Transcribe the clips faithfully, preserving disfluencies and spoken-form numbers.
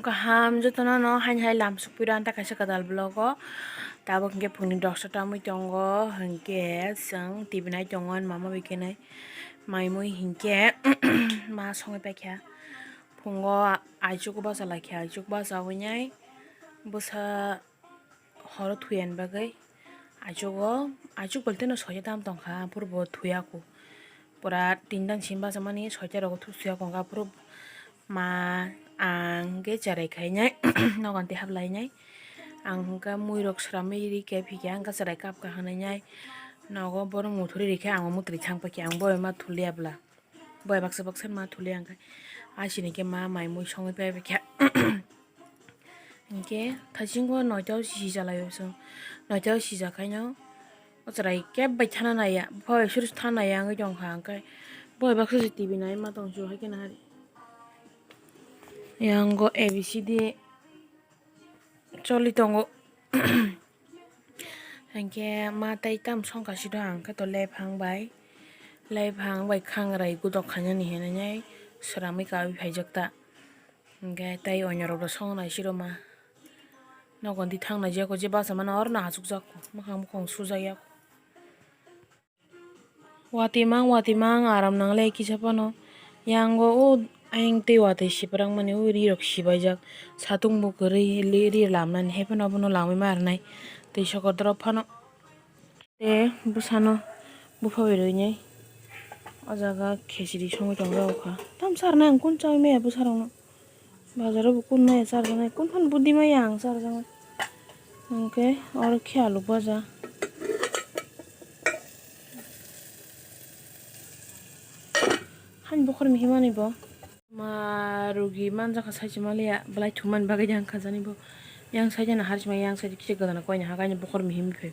Kaham jotono no haini hai lam sukphi rw ang ta kaisa kwtal vlog o. Tabuk hinkhe phungni doksa tamwi tongo, hinkhe chwng T V nai tongo ani mama bai khe nai mai mui hinkhe ma songwi paikha. Phungo aichugo bacha laikha, aichugo bachawi nai bwsa horo thuyani bagwi aichugo, aichuk bai teno soita tam tongkha, aphuru bo thuyaku. Pura tinta ni simi bachamani soita rogo thusuya kongkha, aphuru ma ang khe cherai khainai nogo tei haplainai. Ang hwnkha muirok swramwi ri khe phikha, ang khe cherai kapkha hwnwi nai nogo borok muthuri rikhe ang o muthuri thang paikha, ang boyama thuliya bwla. Boy baksa baksa ma thuli ang khai. Asini khe ma mai mui songwi pai kha. Hinkhe thaisingo noita o sijalaio chwng. Noita o sijak khaino o chwrai kebo bai thana naiya. Bupha bai suri thana naiya wngwi tongkha. Hinkhe boy baksa se T V nai ma tongsu hai khe nahari. Yang go A B C D choli tongo. Hinkhe ma tei tam songkha si do ang khe to lephang bai, lephang bai khangrai gudok khainani hinwi swramwi kaui phaijak ta. Hinkhe tei oinarok rw song nai si rw ma. Nogo di thang nai jiyako je bachamano oro no achukjak mwkhang bukhung sujak ya. Watwi mang, watwi mang, aram nang le kisa phano. Yang o, o ayang tei watwi siprang mani, o ri rok sibaijak. Satung bo kwrwi li-, ri lamnani, hai phano abono lamwi ma rwnai. Tei sokotro phano. Tei bwsano bupha bai rwinai. O jaga khechiri songwi tongjak kha. Tamsa rwnai ang kun chaui maya bwsarokno. Bazaro bo kun maya charjaknai, kun phano budi maya ang charjaknai. Hwnkhe oro khe alu baja. Hani bokhor mihimani bo. Ma rugi manjakha sachi maliya, belai thumani bagwi de ang khajani bo. Yang side na harchima, yang side kisa gadana koina hagaini bokhor mihim phe.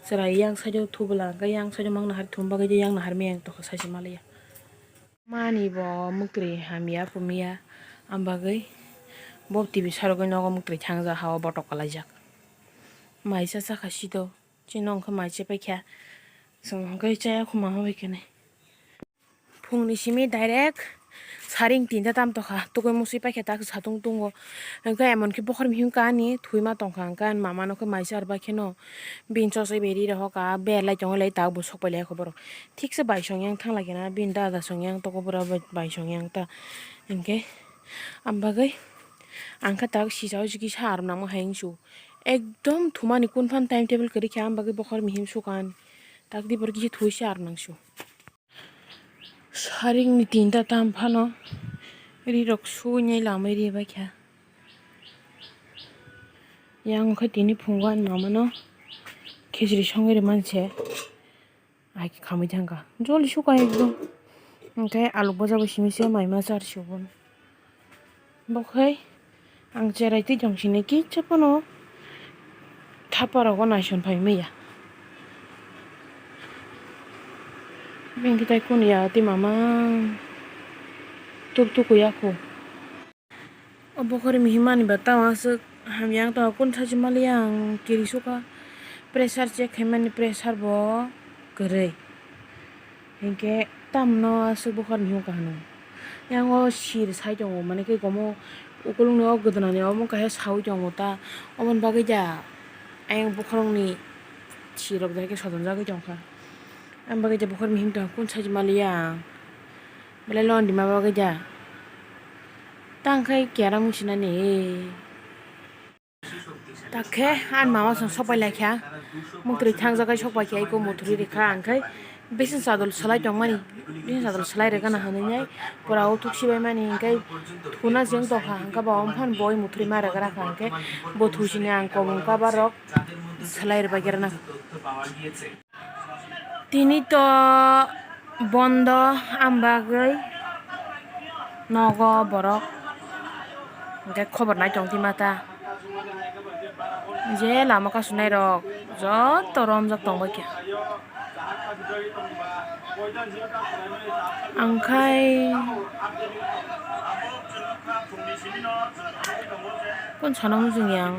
Chwrai yang side o thubula, hwnkhe yang side mangna har thum bagwi de yang na har miyang tokha sachi maliya. Mani bo mwktwi hamya phumya, ang bagwi bo T V sarogwi nogo mwktwi thangjak, ha o botok kwlaijak. Maisa chakha sito, chini wngkha mai chepaikha, chwng hwnkhe chaya khuma hwnwi khenai. Phungni simi direct saring tinta tam tokha, tukui musui paikha tak satung tungo. Hwnkhe emon khe bokhor mihim kani thwima tongkha, hwnkhe ani mama no khe maisa arwbaikhe no bini chosoi bai ri rohor ka, berlai tongo lai tak bo sokpai lai kho borok. Thiksa bai song yang thang lai khe na, bini dada song yang toko bwra bai, bai song yang ta. Hinkhe ang bagwi ang khe tak sijak jigi sa arom nangma hai wngsu. Ekdom thumani kun phan time table kwrwi khe ang bagwi bokhor mihim sukan. Tak di borok kisa thwi se arom nangsu. Saring ni tinta tam phano ri rok sui nai lamai ri bai kha. Yang khe tini phungo ani mama no khichiri songwi rwmani se. Ai khe khamwi thangkha. Joli sukha ekdom. Hwnkhe alu bwsa bo simi se mai ma char si bo. Bo khai ang cherai twi tong sini kisa phano thapa rogo naisong phai maya. Bini khe tai kunu ya twi mama tuk tuk ya kho. O bokhorok mihim ani ba tamo aswk hamya wng tongkha, kunu sachi maliya ang kiri sukha, pressure check khaimani pressure bo kwrwi, hinkhe tamno aswk bokhorok mihim wngkha hwnwi. Yang o sir sai tongo, mane khe omo ukulukni o gwdwnani omo kaisa saui tongo ta, oboni bagwi da ayang bokhorokni sirok da khe sotonjagwi tongkha, aboni bagwi da bokhorok mihim tongkha, kunu sachi maliya ang. Belai londi ma bagwi da. Tang khai kerang musinani. Takhe ani mama song sopai lai kha. Muktri thangjak kai sopai kha iko muthuri rikha ang khai. Bising sadol salai tongmani. Bising sadol salai rega na hanwi nai. Pura o thuk sibai mani hingkai thuna jeng tokha hingka ba omphan boi muthuri ma rega rakha hingke bo thusini ang kobong kabar rok salai rwbai khe rwna. Tini to bondo, ang bagwi nogo borok hwnkhe khobor nai tong thima ta. Je lama kasu nai rok joto romjak tong bai khe. Ang khai kun sana mujung yang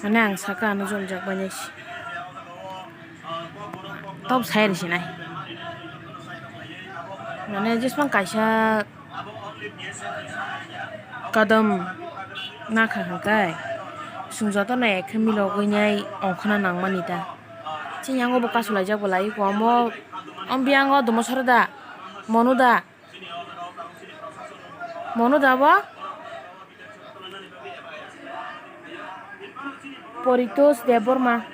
mane ang saka ano jomjak bai nai si. Tok sai rw sinai. Mane jesmang kaisa kadam Nakha hwnkhe chwng jotono ekhe milogwi nai ongkhorna nangmani da. Chini yango bo kasulaijak bo lai iko omo, omo biyango domo saro da, monu da, monu da bo? Poritosh Debbarma.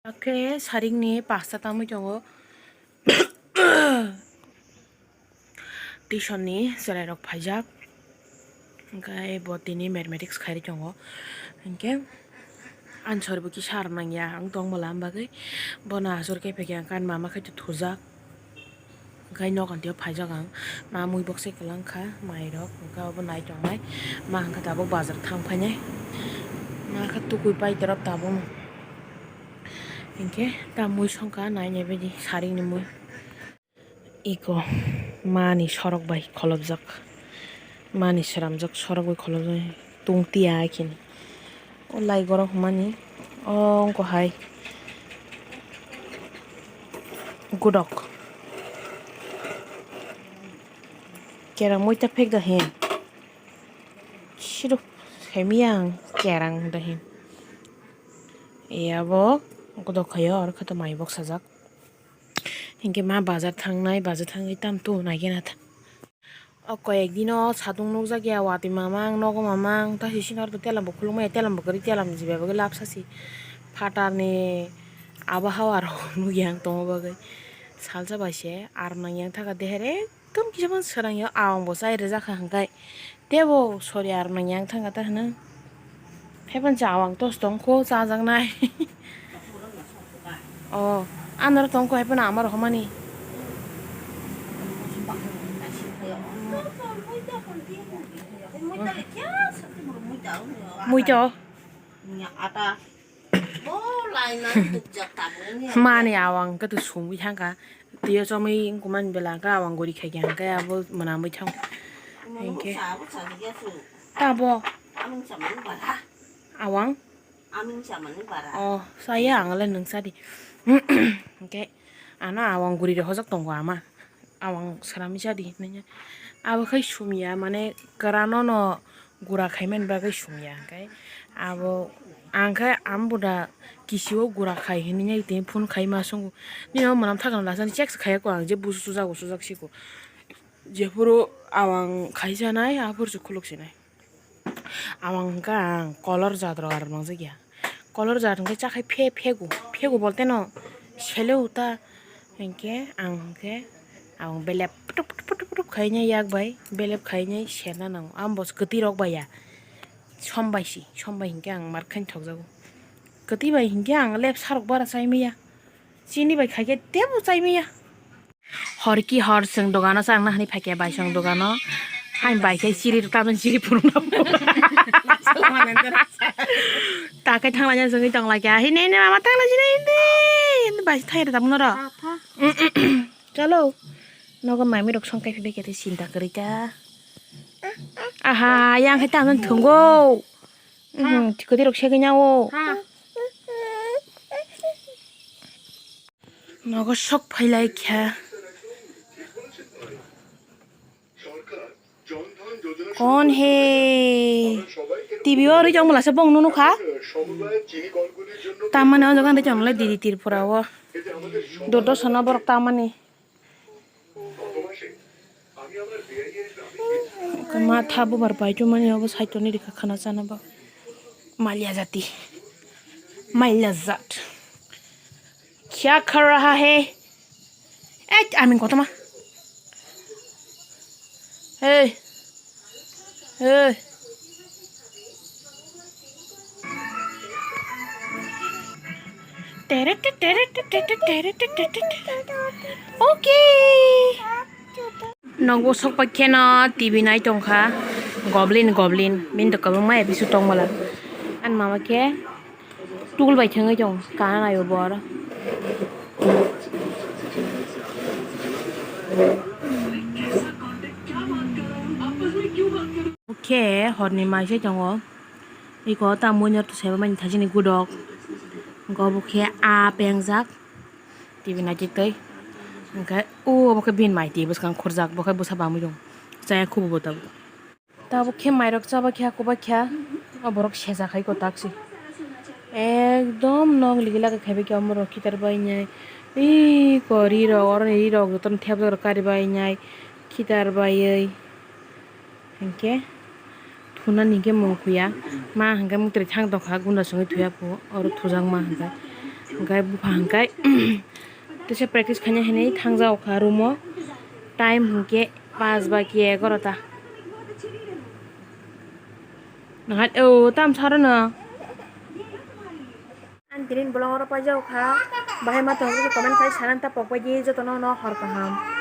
Hakhe sarikni pasta tamwi tongo. Tuition ni chwrairok phaijak, hwnkhe bo tini mathematics khairi tongo, hinkhe answer bo kisa rw nangya ang tongmwla, am bagwi bono aswk khe phaikha, hwnkhe ani mama khe thujak, hwnkhe nok antio phaijak ang, ma mui bokse kwlangkha, mairok hwnkhe obo nai tongnai, ma hwnkhe tabuk bazar thang phainai, ma khe tukui pai torop tabukno, hinkhe ta mui songkha nainai baidi saringni mui. Iko mani sorok bai kholopjak, mani swnamjak sorok bai kholopjak tungtiya hai kheno. O lai gorok hwnmani o wngkha hai godok kerang moita phek da hin siro khaimiyang kerang da hin. Abo godok khaio aro khe to mai bok sajak. Hinkhe ma bazar thangnai, bazar thangwi tamto naikhe na tha. O koyek dino satung nukjakya watwi mamang, nogo mamang, ta sisino aro telam bo khulukmaya, telam bo kwrwi, telam jibai bagwi lapsa si. Phatarni abo hawa rok nukya ang tongma bagwi. Salsa bai se aro nangya ang thaka deher ekdom kisa phano swrangya, awang bo chai rwjakha hwnkhe. Tebo sori aro nang yang thangkha ta hwnwi. Haiphano chawang tos tongkho chajaknai. O, anoro tongkho haiphano amaro homani. Muita o. Mani awang khe to sumui thangkha. Twiyo chomwi wngkukmani bela hwnkhe awang guri khaikha hwnkhe abo mwnamwi thango. Hinkhe tabo awang? O, chaya ang le nwng chadi. Hinkhe ano awang guri rok hojak tongo ama. Awang swnamwi chadi hinwi. Abo khai sumya mane kwranono gura khaimani bagwi sumya hwnkhe abo ang khe ang buda kisio gura khai hinwi tini phone khai ma songo. Nini o mwnam thakno lasani check se khaiya kho ang je busu sujak o sujak siko. Jephuru awang khaisanai aphuru se khuluk sinai. Awang hwnkhe ang color jat rok aro nangjakya. Color jat hwnkhe chakhai phe phegu, phegu bolte no sele uta hinkhe ang hwnkhe ang belep putup putup putup putup khainai yak bai belep khainai serna nango. Amo bo kwtwi rok bai ya, som bai si, som bai hinkhe ang mar khaini thokjago. Kwtwi bai hinkhe ang lepsa rok bara chai maya, chini bai khaikhe tebo chai maya. Hor ki hor chwng dogano chang nahani phaikya bai chwng dogano. Hai bai khe chiri rwkha chiri phuru na. Ta khe thanglaina chwngwi tonglaikha. Hini hini mama thangla chini hindi. Hindi bai thai rwkha muno ro. Chalo. Nogo mami rok song kai phai khe chinta kwrwi ta. Aha, yang khai ta thungo. Kwtwi rok segwi nyawo. Nogo sok phailaikha. Kon he? T V o rwi tongmwla se bong nukha. Tamani o jaga rwi tongmwla Didi Tripura o. Doordarshan o borok tamani. Matha bubar pai tongmani obo side toni rikha khana chana ba. Malia jati. Malia jat. Kya kar raha hai? Ek amin kotoma. Hey. Hey. Tere te tere te te te tere te te te te. Okay. Nokbo sok pai kheno T V nai tongkha. Goblin, goblin. Bini doka bo mai bisu tongmala. Ani mama khe tul bai thangwi tong. Kana naio bo aro. Khe horni mai se tongo. Iko ta muinor to seba mani thajini gudok. Go bo khe a pengjak. T V naitwi twi. Hwnkhe o obo khe bini mai twi bwskang khurjak. Bo khe bwsa bamwi dong. Chaya khubu bo tabuk. Tabuk khe mairok chaba khe, kuba khe, o borok seja khai kwtak se. Ekdom nok ligi lagi khaibai khe omorok khitar bai nai. Ui ko ri rok, oro ni ri rok jotono thepjak rok kari bai nai, khitar baiwi. Hinkhe thuna ni khe mung khuya. Ma hinkhe mung twi thang tongkha, gunda songwi thuya pho, oro thujak ma hinkhe. Hinkhe bupha hinkhe tisa practice khaina hinwi thangjago kha room o. Time hinkhe pas ba ki egarota. Nahat o tam saro no. Ang tinin bolong oro paijao kha. Bahai ma tong comment khai sanan ta pokbai di jotono no hor kaham.